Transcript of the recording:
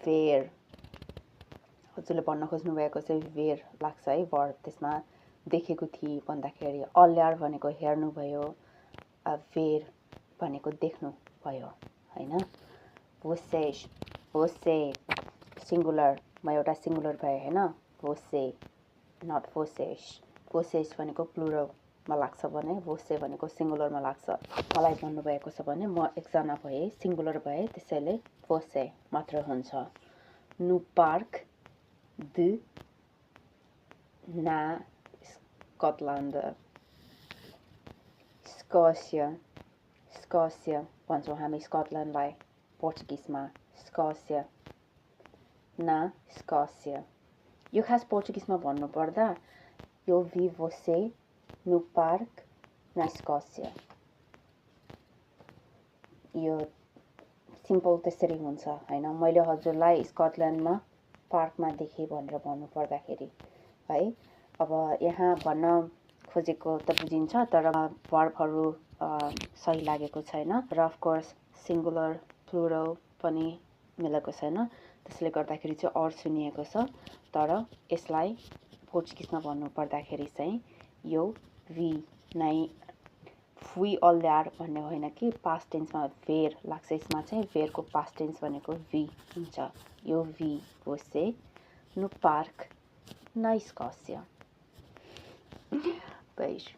wear हजुरले भन्न खोज्नु भएको चाहिँ वेर लाग्छ है वर्ड त्यसमा देखेको थिए भन्दाखेरि अल्यार भनेको हेर्नु भयो वेर भनेको देख्नु भयो हैन vocês você सिंगुलर म एउटा सिंगुलर भए हैन você not vocês vocês भनेको प्लुरल मा लाग्छ भने você भनेको सिंगुलर मा लाग्छ मलाई भन्नु भएको छ भने म एकजना भए सिंगुलर भए त्यसैले você मात्र हुन्छ no parque de na Scotland Scotia भन्छौँ हामी स्कटल्यान्डलाई पोर्चुगिजमा Scotia na Scotia यो खास पोर्चुगिजमा भन्नु पर्दा eu vi você no parque na Escócia यो सिम्पल त्यसरी हुन्छ हैन मैले हजुरलाई स्कटल्यान्डमा पार्कमा देखे भनेर भन्नु पर्दाखेरि है अब यहाँ भन्न खोजेको त बुझिन्छ तर वर्बहरु सही लागेको छैन र अफ कोर्स सिंगुलर प्लुरल पनि मिलेको छैन त्यसले गर्दाखेरि चाहिँ और सुनिएको छ तर यसलाई पोर्चुगिजमा भन्नु पर्दाखेरि चाहिँ यो वी नै fui olhar भन्ने होइन कि पास्ट टेन्समा वेर लाग्छ यसमा चाहिँ वेरको पास्ट टेन्स भनेको वी हुन्छ यो we você no parque na Escócia Beijo